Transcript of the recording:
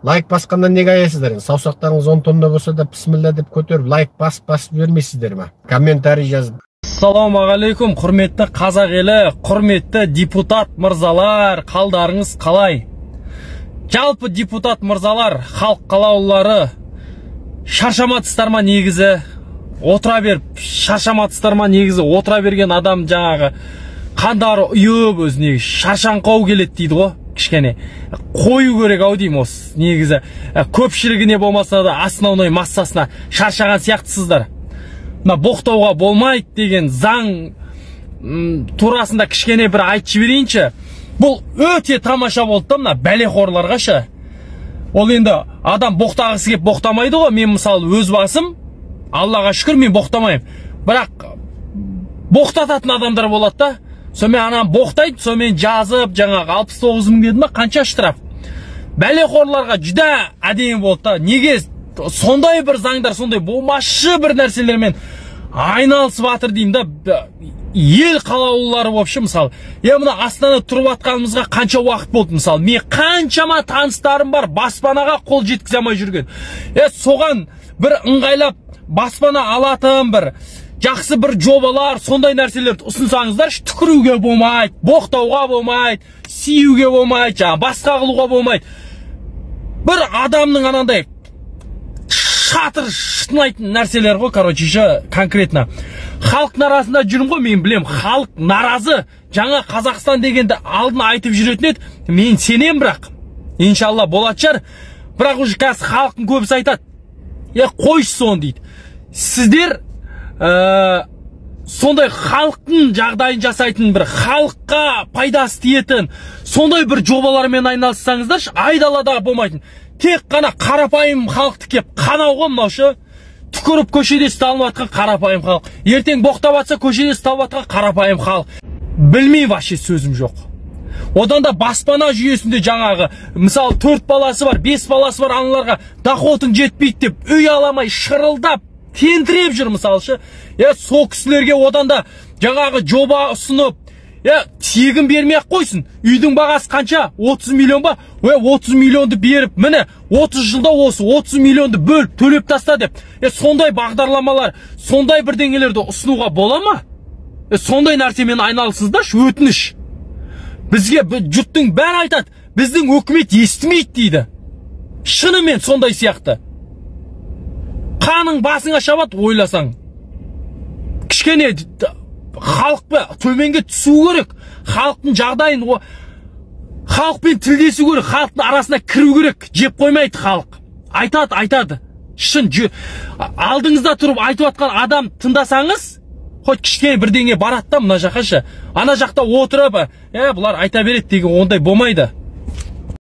Лайк басқаннан неге аяйсыздар? Енді саусақтарыңыз 10 тонна болса да, бісміллә деп көтеріп, лайк басып басып жібермейсіздер ма? Комментарий жазып. Ассалаумағалейкум, құрметті қазақ елі, құрметті депутат мырзалар, қалдарыңыз қалай? Жалпы депутат мырзалар, халық қалаулылары, шаршамадыңыздар ма негізі? Отыра беріп, шаршамадыңыздар ма негізі? Отыра берген адам жаңағы қандары ұйып, өзіне шаршаңқау келеді дейді ғой, кішкене. Қою керек ау деймін осы негізі. Көпшілігіне болмаса да основной массасына шаршаған сияқтысыздар. Мына боқтауға болмайды деген заң турасында кішкене бір айтып жіберейінші. Бұл өте тамаша болды да мына бәлеқорларға шы. Ол енді адам боқтағысы келіп боқтамайды ғой. Мен мысалы өз басым, Аллаға шүкір, мен боқтамаймын. Бірақ боқтататын адамдар болады да. Сонымен ананы боқтайды, сонымен жазып, жаңағы 69 мың деді ма, қанша штраф. Бәлеқорларға жүдә әдемі болды да. Неге сондай бір заңдар, сондай болмашы бір нәрселермен айналысып жатыр деймін да. Ел қалаулылары болып шы, мысалы. Мына Астанада тұрып жатқанымызға қанша уақыт болды, мысалы. Мен қаншама таныстарым бар, баспанаға қол жеткізе алмай жүрген. Соған бір ыңғайлап баспана алатын бір жақсы бір жобалар, сондай нәрселерді ұсынсаңыздаршы, түкіруге болмайды, боқтауға болмайды, сиюге болмайды, жаңа басқа қылуға болмайды. Бір адамның анандай шатыр шытынайтын нәрселер ғой, короче, ше, конкретно. Халықтың арасында жүрмін ғой, мен білем, халық наразы. Жаңа Қазақстан дегенді алдын айтып жүретін еді, мен сенем бірақ. Иншалла болатын шығар. Бірақ уже қазір халықтың көбісі айтады, қойшы соны дейді. Сіздер сондай халықтың жағдайын жасайтын, бір халыққа пайдасы тиетін сондай бір жобалармен айналыссаңыздаршы, айдалада болмайтын. Тек қана қарапайым халықты кеп қанау ғой мынау шы. Түкіріп көшеде ұсталып жатқан қарапайым халық. Ертең боқтап атса көшеде ұсталып жатқан қарапайым халық. Білмей вообще сөзім жоқ. Одан да баспана жүйесінде жаңағы, мысалы, 4 баласы бар, 5 баласы бар аналарға доходың жетпейді деп үй аламай шырылдап тентіреп жүр мысалы шы. Сол кісілерге одан да жаңағы жоба ұсынып, тегін бермей ақ қойсын. Үйдің бағасы қанша? 30 миллион ба? 30 миллионды беріп, міне 30 жылда осы 30 миллионды бөліп төлеп таста деп. Сондай бағдарламалар, сондай бірдеңелерді ұсынуға бола ма? Сондай нәрсемен айналысыңыздаршы, өтініш. Бізге жұрттың бәрі айтады, біздің өкімет естімейді дейді. Шынымен сондай сияқты. Қаның басыңа шабады ойласаң. Кішкене халық төменге түсу керек. Халықтың жағдайын, халықпен тілдесу керек, халықтың арасына кіру керек. Жеп қоймайды халық. Айтады, айтады. Шын, алдыңызда тұрып айтып жатқан адам тыңдасаңыз, хоть кішкене бірдеңе барады да мына жаққа шы. Ана жақта отырып, бұлар айта береді деген ондай болмайды.